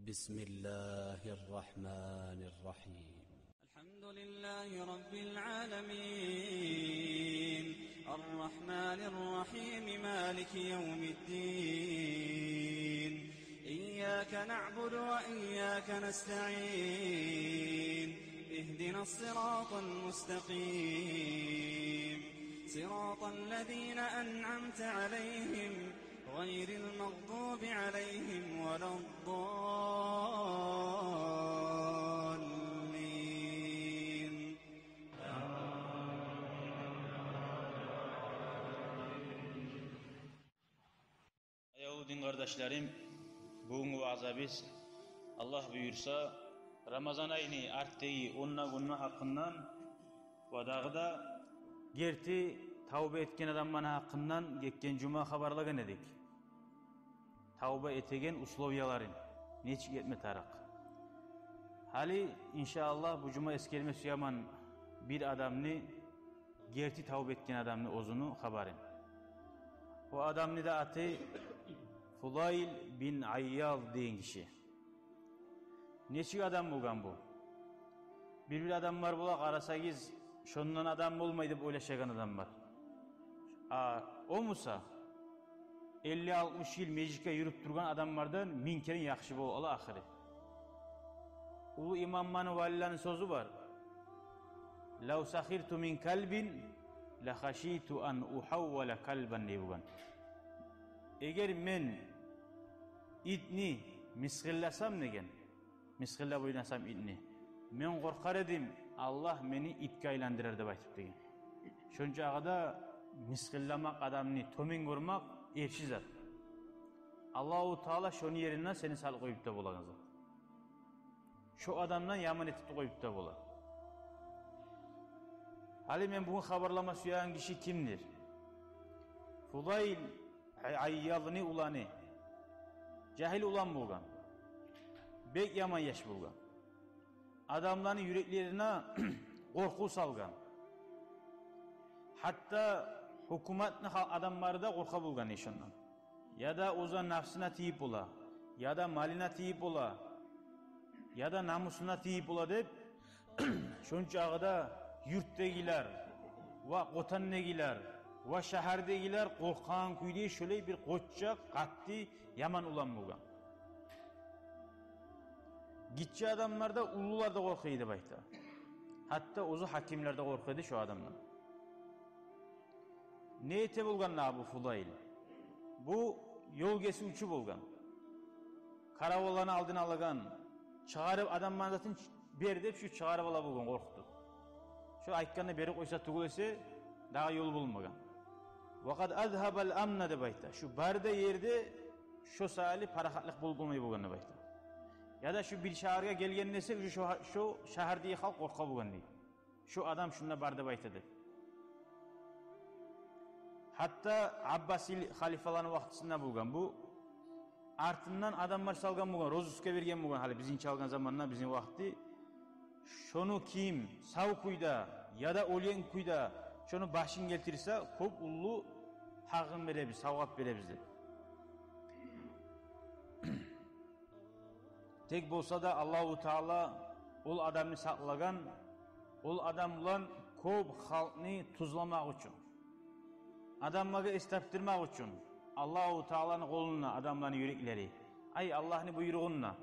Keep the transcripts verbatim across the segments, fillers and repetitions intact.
بسم الله الرحمن الرحيم. الحمد لله رب العالمين، الرحمن الرحيم، مالك يوم الدين، إياك نعبد وإياك نستعين، اهدنا الصراط المستقيم، صراط الذين أنعمت عليهم، غير المغضوب عليهم ولا الضالين. Аявлу дин къардашларым, бугюнгю ваъзабыз, Аллагь буюрса, Рамазан айны артдагъы онда гюнню гьакъындан ва дагъы да герти тавба этген адамланы гьакъындан гетген жума хабарлагъан эдик. Тавба этеген условияларын нечик этме тарыкъ. Гьали, иншааллагь, бу жума эсгерме сюемен бир адамны, герти тавба этген адамны оьзюню хабарын. О адамны да аты Фудайл бин Айял деген гиши. Нечик адам болгъан бу? Бир-бир адамлар бола, къарасагъыз, шондан адам болмай деп ойлашагъан адамлар. А о буса, элли-алтмыш йыл межитге юрюп тургъан адамлардан минг керен яхшы болуп къала ахыры. Уллу имамланы, валиланы сёзю бар: «Лав сахирту мин калбин, ла хашиту ан ухаввала калбан», — дей болгъан. «Эгер мен итни мысгъылласам, — деген, — мысгъыллап ойнасам итни, мен къоркъар эдим, Аллагь мени итге айландырар», — деп айтып деген. Шончагъы да мысгъылламакъ, адамны тёмен гёрмек эрши зат. Аллагьу Таала шону ерине сени салып къоюп да болагъан зат. Шо адамдан яман этип де къоюп да бола. Гьали мен бугюн хабарлама сюеген гиши кимдир? Фудайл Ай-, Айялны уланы. Жагьил улан болгъан. Бек яман яш болгъан. Адамланы юреклерине къоркъув салгъан. Гьатта гьукуматны ха-, адамлары да къоркъа болгъан шондан. Яда оьзюню нафсына тийип бола, яда малына тийип бола, яда намусуна тийип бола деп, шончагъы да юртдагъылар ва къотандагъылар ва шагьардагъылар къоркъагъан кюйде, шолай бир къоччакъ, къатты, яман улан болгъан. Гиччи адамлар да, уллулар да къоркъа эди деп айта. Гьатта оьзю гьакимлер де къоркъа эди шо адамдан. Не эте болгъан дагъы бу Фудайл? Бу ёл гесивчю болгъан. Каравулланы алдын алагъан, чыгъарып, адамланы затын бер деп, шу чыгъарып ала болгъан къоркъутуп. Шо айтгъанны берип къойса тюгюл эсе, дагъы ёл болмагъан. «Ва къад азгьабал амна», — деп айта. Шу бары да ерде шо саялы парахатлыкъ болуп болмай болгъан деп айта. Яда шу бир шагьаргъа гелген эсе, уже шо, шо шагьардагъы халкъ къоркъа болгъан дей. Шо адам шунда бар деп айта деп. Гьатта Аббасий халифаланы вакътисинде болгъан бу. Артындан адамлар салгъан болгъан, розыскка берген болгъан, гьали бизинче алгъан заманда, бизин вакъти. Шону ким сав кюйде яда оьлген кюйде шону башын гелтирсе, кёп уллу гьакъын беребиз, савгъат беребиз деп. Тек болса да Аллагьу Таала ол адамны сакълагъан, ол адам булан кёп халкъны тюзлемек учун, адамлагъа эс тапдырмакъ учун Аллагьу Тааланы къолунда адамланы юреклери. Ай, Аллагьны буйругъунда.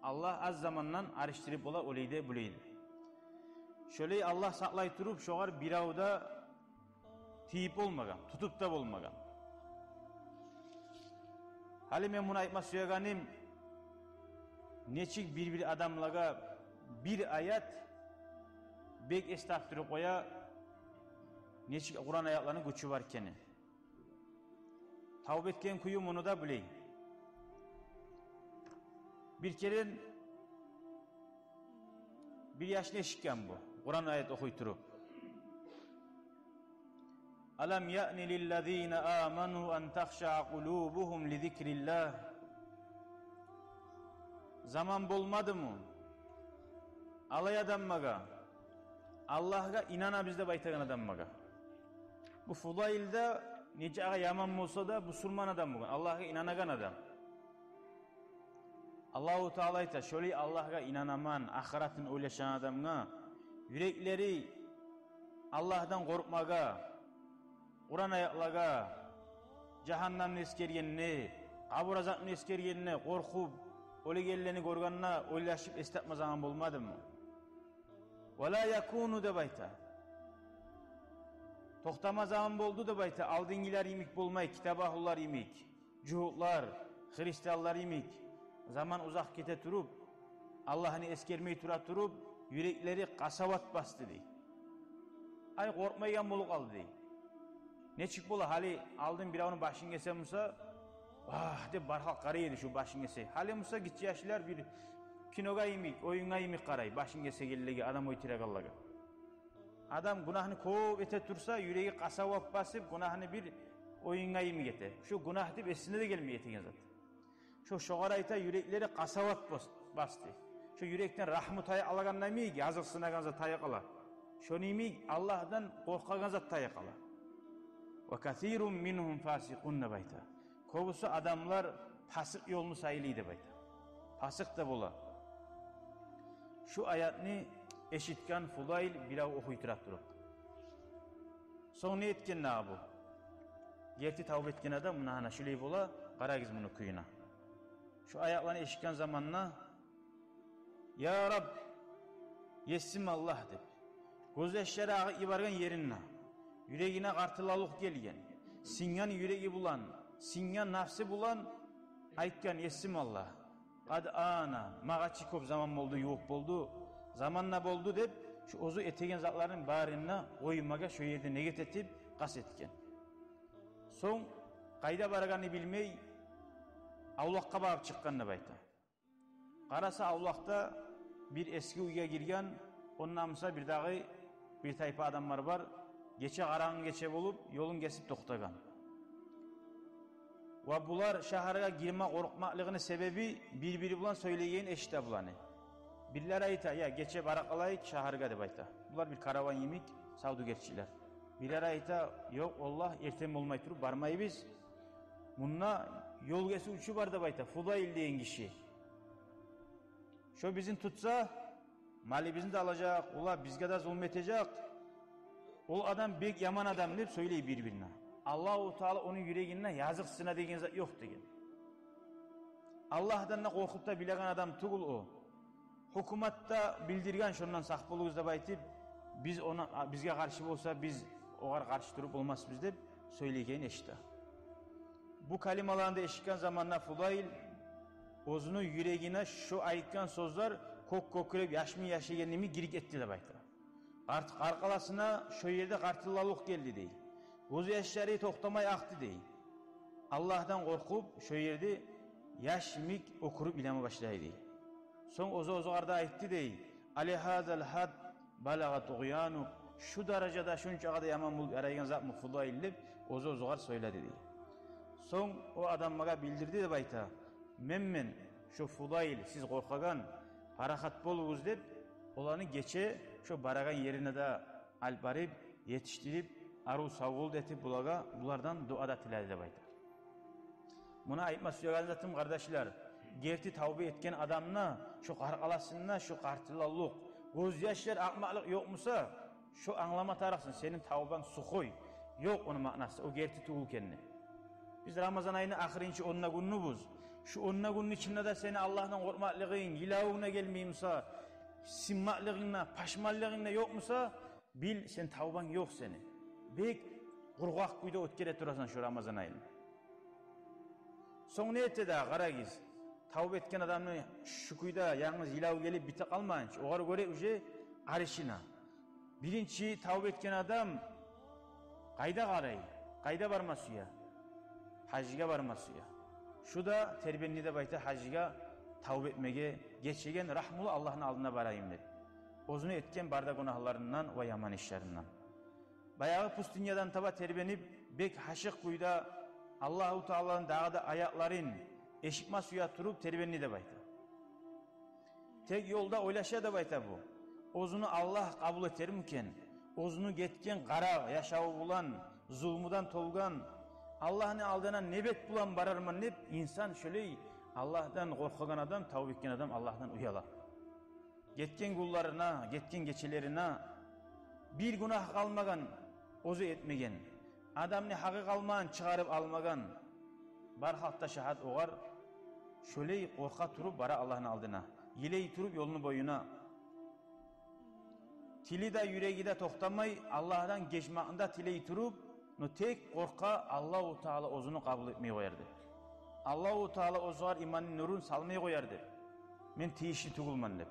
Аллагь аз замандан алышдырып бола олайды, булайды. Шолай Аллагь сакълай туруп, шогъар бирев де тийип болмагъан, тутуп да болмагъан. Гьали мен муну айтма сюегеним, нечик бир-бир адамлагъа бир аят бек эс тапдырып къоя, нечик Къуран аятланы гючю бар экени. Тавба этген кюю муну да билей. Бир керен бир яшны эшитген бу Къуран аят охуй туруп. «Алам яъни лиллазина аману ан тахшаа къулубугьум ли зикриллагь». Заман болмадымы алай адамлагъа, Аллагьгъа инанабыз деп айтагъан адамлагъа? Бу Фудайл да, нечакъы яман болса да, бусурман адам болгъан, Аллагьгъа инанагъан адам. Аллагьу Таала айта: «Шолай Аллагьгъа инанаман, ахыратын ойлашагъан адамгъа юреклери Аллагьдан къоркъмагъа, Къуран аятлагъа, жагьаннамны эсгергенде, къабур азапны эсгергенде къоркъуп, оьлегенлени гёргенде ойлашып эс тапма заман болмадымы?» «Ва ла якуну», — деп айта. Токътама заман болду деп айта, алдынгъылар йимик болмай, китап агьлулар йимик, жугьутлар, христианлар йимик. Заман узакъ гете туруп, Аллагьны эсгермей тура туруп, юреклери къасават басды дей. Ай, къоркъмайгъан болуп къалды дей. Нечик бола, гьали алдын биревню башын гесем буса, «Вагь!» деп бар халкъ къарай эди шо башын гесе. Гьали буса гиччи яшлар бир кинога йимик, оюнга йимик къарай башын гесегенлеге, адам оьлтюрегенлеге. Адам гюнагьны кёп эте турса, юреги къасават басып, гюнагьны бир оюнга йимик эте. Шо гюнагь деп эсине де гелмей этеген зат. Шо, шогъар айта, юреклери къасават бас-, басды. Шо юрекден рагьму тая къалагъанда йимик, языкъсынагъан зат тая къала, шону йимик Аллагьдан къоркъагъан зат тая къала. «Ва касирун мингьум фасикъун», — деп айта. Кёбюсю адамлар пасыкъ ёлну сайлай деп айта. Пасыкъ да бола. Шу аятны эшитген Фудайл бирев охуй тура туруп. Сонг не этген дагъы бу? Герти тавба этген адам муна гьана шулай бола, къарагъыз муну кююне. Шу аятланы эшитген заманда: «Я Раб, Есим Аллагь», — деп, гёзьяшлары агъып йиберген еринде, юрегине къартыллалыкъ гелген, сынгъан юреги булан, сынгъан нафсы булан айтгъан: «Есим Аллагь, къад ана, магъа чы кёп заман болду, ювукъ болду, заман да болду», — деп, шу оьзю этеген затларын барын да къоймагъа шо ерде негет этип къаст этген. Сонг къайда барагъанны билмей, авлакъгъа багъып чыкъгъан деп айта. Къараса, авлакъда бир эски уьйге гирген, онда буса бир дагъы бир тайпа адамлар бар. Гече, къарангы гече болуп, ёлун гесип токътагъан. Ва булар шагьаргъа гирме къоркъмакълыгъыны себеби бир-бири булан сёйлейгенин эшите буланы. Бирлери айта: «Я, гече бара къалайыкъ шагьаргъа», — деп айта. Булар бир караван йимик савдюгерчилер. Бирлери айта: «Ёкъ, валлагь, эртен болмай туруп бармайбыз. Мунда ёл гесивчю бар, — деп айта, — Фудайл деген гиши. Шо бизин тутса, малыбызны да алажакъ, уллу бизге де зулму этежек. Ол адам бек яман адам», — деп сёйлей бир-бирине. Аллагьу Таала ону юрегинде языкъсына деген зат ёкъ деген. Аллагьдан да къоркъуп да билеген адам тюгюл о. Гьукумат да билдирген, шондан сакъ болугъуз деп айтып, биз ону, бизге къаршы болса, биз огъар къаршы туруп болмасбыз деп сёйлейгенин эшите. Бу калималаны да эшитген заманда Фудайл оьзюню юрегине шо айтгъан сёзлер кёк кёкюреп, яшмин яшайгъан йимик гирип гетди деп айта. Къарт-, къаркъарасына шо ерде къартыллалыкъ гелди дей. Гёзьяшлары токътамай акъды дей. Аллагьдан къоркъуп, шо ерде яш йимик оькюрюп йылама башлай дей. Сонг оьзю оьзюгер де айтды дей: «Али гьазал гьад балагъа тугъяну, шу даражада, шунчагъа да яман болуп ярайгъан затмы Фудайл?» — деп оьзю оьзюгер сёйледи дей. Сонг о адам магъа билдирди деп айта: «Мен, мен шо Фудайл, сиз къоркъагъан, парахат болугъуз», — деп, оланы гече шо барагъан ерине де алып барып, етишдирип, арив савгъат этип, булагъа, булардан дуа да тиледи деп айта. Муна айтма сюеген затым, къардашлар, герти тавба этген адамны шо къаркъарасында шо къартыллалыкъ, гёзьяшлар, акъмакълыкъ ёкъ буса, шо англама тарыкъсан, сени тавбанг сухой, ёкъ ону маънасы, о герти тюгюл экенни. Биз Рамазан айны ахырынчы онда гюнюбюз. Шу онда гюнню ичинде де сени Аллагьдан къоркъмакълыгъынг, йылавунг да гелмей буса, сынмакълыгъынг да, пашманлыгъынг да ёкъ буса, бил, сени тавбанг ёкъ сени. Бек къургъакъ кюйде оьтгере турасан шу Рамазан айны. Сонг не эте дагъы, къарагъыз. Тавба этген адамны шу кюйде янгыз йылав гелип бите къалмайынчы, огъар гёре уже аришине. Биринчи тавба этген адам къайда къарай, къайда барма сюе? Гьажгъа барма сюе. Шу да тербенди деп айта гьажгъа тавба этмеге, гечеген рагьмулу Аллагьны алдына барайым деп, оьзюню этген бары да гюнагьларындан ва яман ишлеринден. Баягъы пустынядан таба тербенип, бек гьашыкъ кюйде Аллагьу Тааланы дагъы да аятларын эшитме сюе туруп тербенди деп айта. Тек ёлда ойлаша деп айта бу: оьзюню Аллагь къабул этермикен? Оьзюню гетген къара яшаву булан, зулмудан толгъан, Аллагьны алдына не бет булан барарман деп, инсан шолай Аллагьдан къоркъагъан адам, тавба этген адам Аллагьдан уяла. Гетген гюнлерине, гетген гечелерине бир гюнагь къалмагъан, оьзю этмеген. Адамны гьакъы къалмагъан, чыгъарып алмагъан. Бар халкъ да шагьат огъар. Шолай къоркъа туруп бара Аллагьны алдына, йылай туруп ёлну боюна. Тили де, юреги де токътамай Аллагьдан гечмекни де тилей туруп, но тек къоркъа, Аллагьу Таала оьзюню къабул этмей къояр деп. Аллагьу Таала оьзюгер иманны нюрюн салмай къояр деп. Мен тийишли тюгюлмен деп.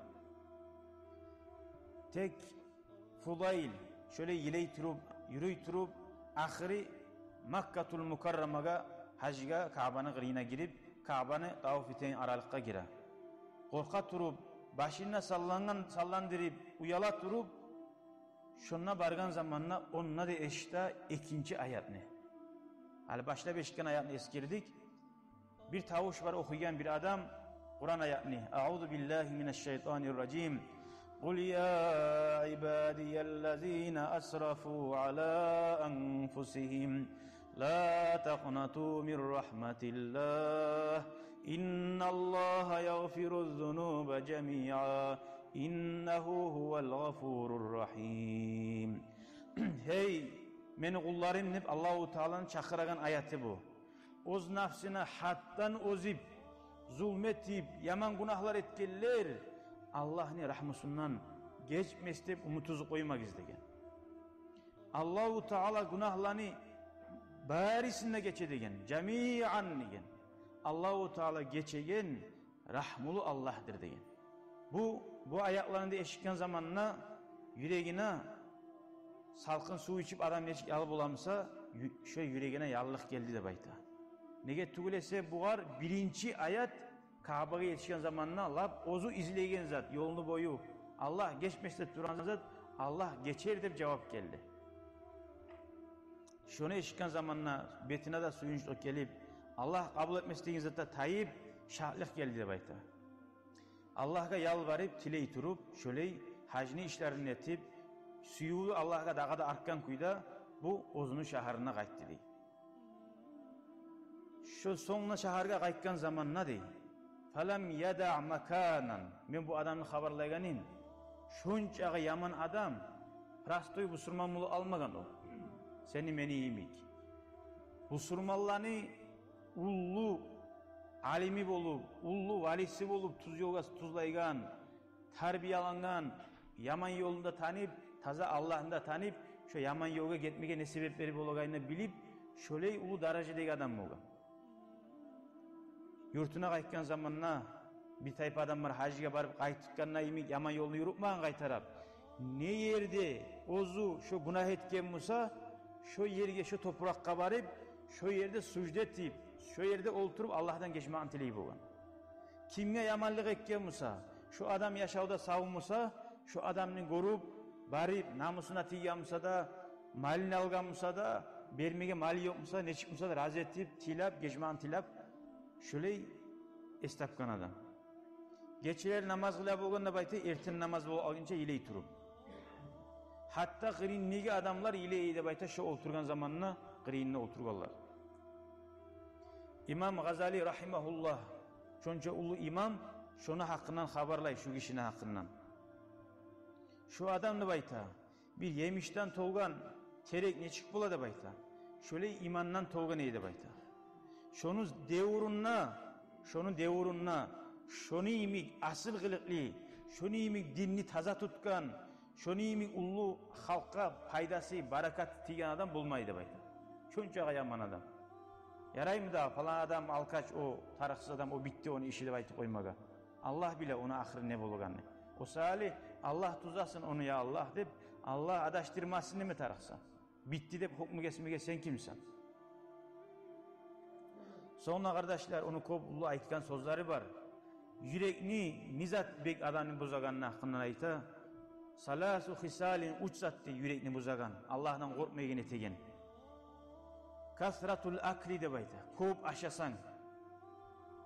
Тек Фудайл шолай йылай туруп, юрюй туруп, ахыры Маккатул Мукаррамагъа, гьажгъа, Каабаны къырыйына гирип, Каабаны таваф этеген аралыкъгъа гире. Къоркъа туруп, башын да саллангъан, салландырып, уяла туруп, шонда баргъан заманда онда да эшите экинчи аятны. Гьали башлап эшитген аятны эсгердик. Бир тавуш бар охуйгъан бир адам Къуран аятны. أعوذ بالله من الشيطان الرجيم. قل يا عبادي الذين أسرفوا على أنفسهم لا تقنطوا من رحمة الله إن الله يغفر الذنوب جميعا إنه هو الغفور الرحيم. Гьей, мени къулларым деп Аллагьу Тааланы чакъырагъан аяты бу. Оьз нафсына гьаддан озуп, зулму этип, яман гюнагьлар этгенлер Аллагьны рагьмусундан гечмес деп умут уьзюп къоймагъыз деген. Аллагьу Таала гюнагьланы барысын да гече деген. Жамиан деген. Аллагьу Таала гечеген, рагьмулу Аллагьдыр деген. Бу, бу аятланы да эшитген заманда юрегине салкъын сув ичип адам нечик ял боламыса, ю-, шо юрегине яллыкъ гелди деп айта. Неге тюгюл эсе бугъар биринчи аят Каабагъа етишген заманда лап оьзю излеген зат, ёлну бою Аллагь гечмес деп тургъан зат, Аллагь гечер деп жавап гелди. Шону эшитген заманда бетине де сююнчлюк гелип, Аллагь къабул этмес деген затда тайып, шатлыкъ гелди деп айта. Аллагьгъа ялбарып, тилей туруп, шолай гьажны ишлерин этип, сюювю Аллагьгъа дагъы да артгъан кюйде бу оьзюню шагьарына къайтды дей. Шо сонг да шагьаргъа къайтгъан заманда дей, فلم يدع مكانا, мен бу адамны хабарлайгъаным, шончакъы яман адам, простой бусурман болуп къалмагъан о. Сени, мени йимик. Бусурманланы уллу алими болуп, уллу валиси болуп, тюз ёлгъа тюзлейген, тарбиялангъан, яман ёлун да танып, таза Аллагьны да танып, шо яман ёлгъа гетмеге не себеплери болагъанын билип, шолай уллу даражадагъы адам болгъан. Юртуна къайтгъан заманда бир тайпа адамлар гьажгъа барып къайтгъанда йимик яман ёлну юрютмеген къайтарып, не ерде оьзю шо гюнагь этген буса, шо ерге, шо топуракъгъа барып, шо ерде сужда этип, шо ерде олтуруп Аллагьдан гечмекни тилей болгъан. Кимге яманлыкъ этген буса, шо адам яшавда сав буса, шо адамны гёрюп, барып, намусуна тийген буса да, малын алгъан буса да, бермеге малы ёкъ буса, нечик буса да рази этип, тилеп, гечмекни тилеп, шолай эс тапгъан адам. Гечелер намаз къыла болгъан деп айта, эртен намаз болуп алгъынча йылай туруп. Гьатта къырыйындагъы адамлар йылай деп айта, шо олтургъан заманда къырыйында олтургъанлар. Имам Гъазали рагьимагьуллагь, шонча уллу имам, шону гьакъындан хабарлай, шу гишини гьакъындан. Шу адам деп айта, бир емишден толгъан терек нечик бола деп айта, шолай имандан толгъан эди деп айта. Шону девюрюнде, шону девюрюнде шону йимик асил къылыкълы, шону йимик динни таза тутгъан, шону йимик уллу халкъгъа пайдасы, баракаты тийген адам болмай деп айта. Шончакъы яман адам. Яраймы дагъы, палан адам алкаш, о тарыкъсыз адам, о битди ону иши деп айтып къоймагъа. Аллагь биле ону ахыры не болагъанны. О саялы Аллагь тюзесин ону, я Аллагь деп, Аллагь адашдырмасын деме тарыкъсан. Битди деп гьукму гесмеге сен кимсен? Сонг да, къардашлар, ону кёп уллу айтгъан сёзлери бар. Юрекни не зат бек адамны бузагъанны гьакъындан айта. Саласу хисалин, уьч затды юрекни бузагъан, Аллагьдан къоркъмайгъан этеген. Касратул акли деп айта, кёп ашасанг.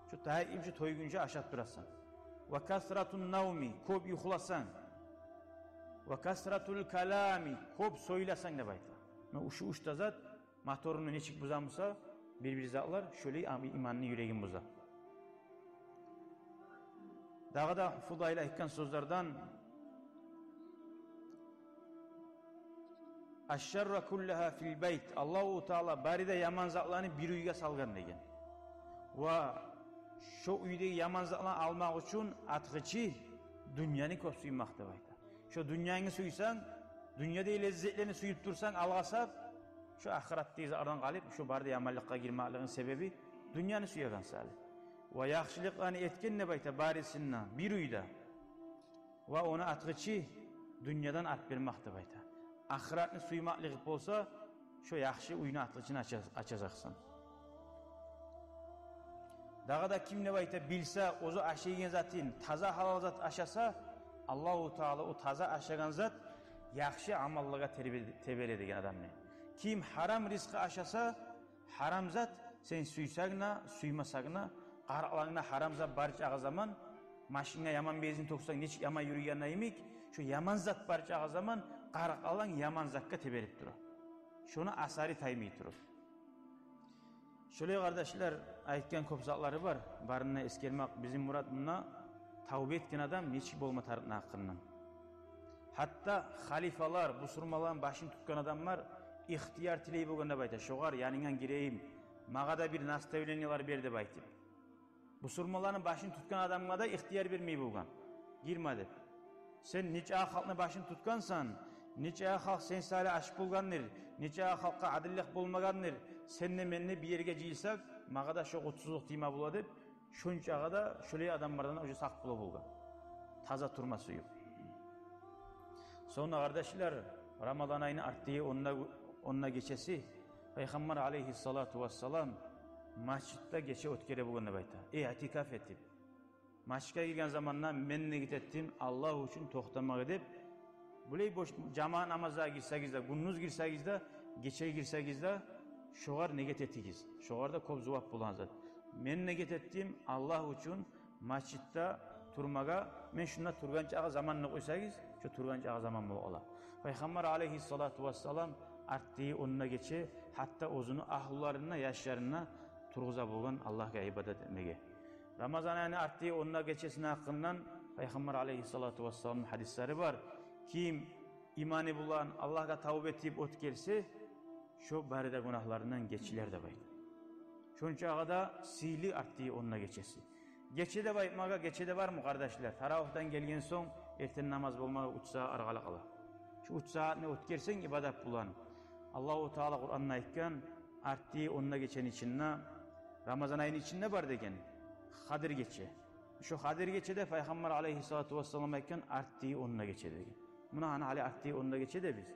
Шу тайып, шу тойгъунча ашап турасан. Ва касратун навми, кёп юхласанг. Ва касратул калами, кёп сёйлесенг деп айта. Муна шу уьч де зат моторну нечик буза буса, бир-бир затлар, шолай ам-, иманны юрегин буза. Дагъы да Фудайла айтгъан сёзлерден: «Аш-шарра куллугьа фил байт». Аллагьу Таала бары да яман затланы бир уьйге салгъан деген. Ва шо уьйдеги яман затланы алмакъ учун артгъычы дюньяны кёп сюймек деп айта. Шо дюньяны сюйсенг, дюньядагъы леззетлени сююп турсанг, алгъасап, шо ахыратдагъы затлардан къалып, шо бары да яманлыкъгъа гирмеклигинг себеби дюньяны сюеген саялы. Ва яхшылыкъланы этген деп айта барысын да бир уьйде. Ва ону артгъычы дюньядан алып бермек деп айта. Ахыратны сюймеклик болса, шо яхшы уьйню артгъычын ача-, ачажакъсан. Дагъы да ким деп айта, билсе, оьзю ашайгъан затын таза гьалал зат ашаса, Аллагьу Таала о таза ашагъан зат яхшы амаллагъа тербе-, тебере деген адамны. Ким гьарам ризкъы ашаса, гьарам зат, сен сюйсенг де, сюймесенг де, къаркъалангда гьарам зат бар чакъы заман, машинге яман бензин тёксенг, нечик яман юрюйгени йимик, шо яман зат бар чакъы заман къаркъаланг яман затгъа теберип тура. Шону асары таймай туруп. Шолай, къардашлар, айтгъан кёп затлары бар. Барын да эсгермек бизин мурат мунда, тавба этген адам нечик болма тарыкъны гьакъындан. Гьатта халифалар, бусурманланы башын тутгъан адамлар ихтияр тилей болгъан деп айта. Шогъар, янынгдан гирейим, магъа да бир наставлениелер бер деп айтып. Бусурманланы башын тутгъан адамгъа да ихтияр бермей болгъан. Гирме деп. Сен нече халкъны башын тутгъансан, нече халкъ сен саялы ач болгъандыр, нече халкъгъа адиллик болмагъандыр, сен де, мен де бир ерге жыйылсакъ, магъа да шо къутсузлукъ тийме бола деп, шончагъа да шолай адамлардан уже сакъ бола болгъан. Таза турма сююп. Сонг да, къардашлар, Рамазан айны артдагъы онда, онда гечеси Пайхаммар алейгьиссалату вассалам межитде гече оьтгере болгъан деп айта. Иътикаф этип. Межитге гирген заманда мен негет этдим Аллагь учун токътамагъа деп. Булай бош жамаат намазгъа гирсегиз де, гюндюз гирсегиз де, гече гирсегиз де, шогъар негет этигиз. Шогъар да кёп зувап болгъан зат. Мен негет этдим Аллагь учун межитде турмагъа, мен шунда тургъан чакъы заманны къойсагъыз, шо тургъан чакъы заман болуп къала. Пайхаммар алейгьиссалату вассалам артдагъы онда гече гьатта оьзюню агьлюлерин де, яшларын да тургъуза болгъан Аллагьгъа ибадат этмеге. Рамазан айны артдагъы онда гечесини гьакъындан Пайхаммар алейгьиссалату вассаламны гьадислери бар. Ким иманы булан Аллагьгъа тавба этип оьтгерсе, шо бары да гюнагьларындан гечилер деп айта. Шончагъа да сыйлы артдагъы онда гечеси. Гече деп айтмагъа гече де бармы, къардашлар? Таравигьден гелген сонг эртен намаз болмагъа уьч сагьат аргъа къала. Шо уьч сагьатны оьтгерсенг ибадат булан. Аллагьу Таала Къуранда айтгъан, артдагъы онда гечени ичинде, Рамазан айны ичинде бар деген Къадир гече. Шо Къадир гече де Пайхаммар алейгьиссалату вассалам айтгъан, артдагъы онда гече деген. Муна гьана гьали артдагъы онда гече де биз.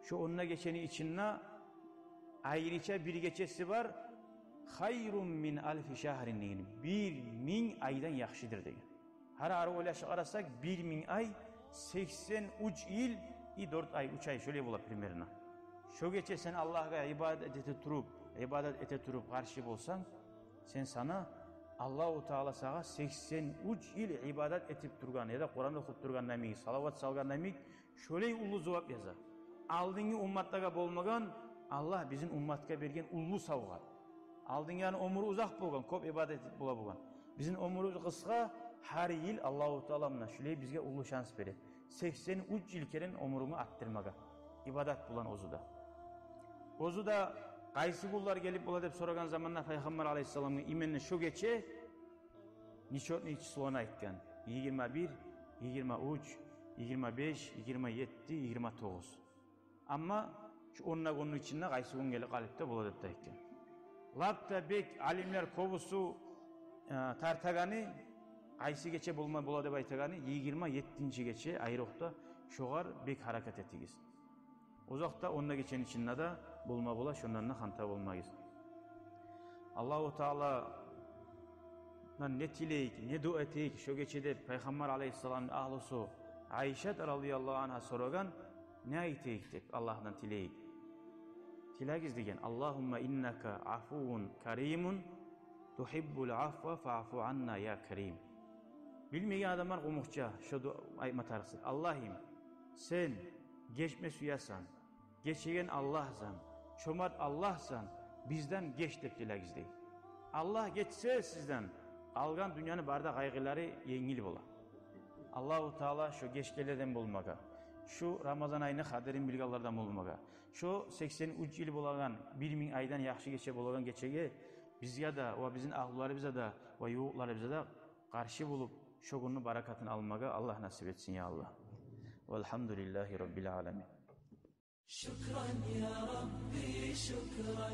Шо онда гечени ичинде айрыча бир гечеси бар, «Хайрун мин алфи шагьрин» деген. Бир минг айдан яхшыдыр деген. Гьар-гьар ойлашып къарасакъ, бир минг ай сексен уьч йыл и дёрт ай, уьч ай, шолай бола примерно. Шо гече сен Аллагьгъа ибадат эте туруп, ибадат эте туруп къаршы болсанг, сен сана, Аллагьу Таала сагъа сексен уьч йыл ибадат этип тургъан, яда Къуран охуп тургъан йимик, салават салгъан йимик, шолай уллу зувап яза. Алдынгы умматлагъа болмагъан, Аллагь бизин умматгъа берген уллу савгъат. Алдынгыланы оьмюрю узакъ болгъан, кёп ибадат этип бола болгъан. Бизин оьмюрюбюз къысгъа, гьар йыл Аллагьу Таала муна шулай бизге уллу шанс бере. Сексен уьч йыл керен оьмюрюнгню артдырмагъа. Ибадат булан оьзю де. Оьзю де къайсы гюнлер гелип бола деп сорагъан заманда Пайхаммар алейгьиссаламгъа именно шо гече нечётный числону айтгъан. Йигирма бир, йигирма уьч, йигирма беш, йигирма етти, йигирма тогъуз. Амма шо онда гюнню ичинде къайсы гюн гелип къалып да бола деп де айтгъан. Лап да бек алимлер кёбюсю, э, тартагъаны, къайсы гече болма бола деп айтагъаны, йигирма еттинчи гече айрокъда, шогъар бек гьаракат этигиз. Узакъда онда гечени ичинде де болма бола, шондан да ханта болмагъыз. Аллагьу Тааладан не тилейик, не дуа этейик шо гече деп Пайхаммар алейгьиссаламны агьлюсю Айшат радияллагьу ангьа сорагъан, не айтайыкъ деп Аллагьдан тилейик. Тилегиз деген, «Аллагьумма иннака афуввун каримун, тухиббул афва фаъфу анна, я карим». Билмеген адамлар къумукъча шо дуа айтма тарыкъсыз. Аллагьым, сен гечме сюесен, гечеген Аллагьсан, чомарт Аллагьсан, бизден геч деп тилегиз дей. Аллагь гечсе сизден, Алгъан дюньяны бары да къайгъылары енгил бола. Аллагьу Таала шо гечгенлерден болмагъа, шо Рамазан айны къадирин билгенлерден болмагъа, шо сексен уьч йыл болагъан, бир минг айдан яхшы гече болагъан гечеге бизге де ва бизин агьлюлерибизге де ва ювукъларыбызгъа да къаршы болуп, шо гюнню баракатын алмагъа Аллагь насип этсин, я Аллагь. Валгьамдулиллагьи раббил аламин. شكرا يا ربي، شكرا.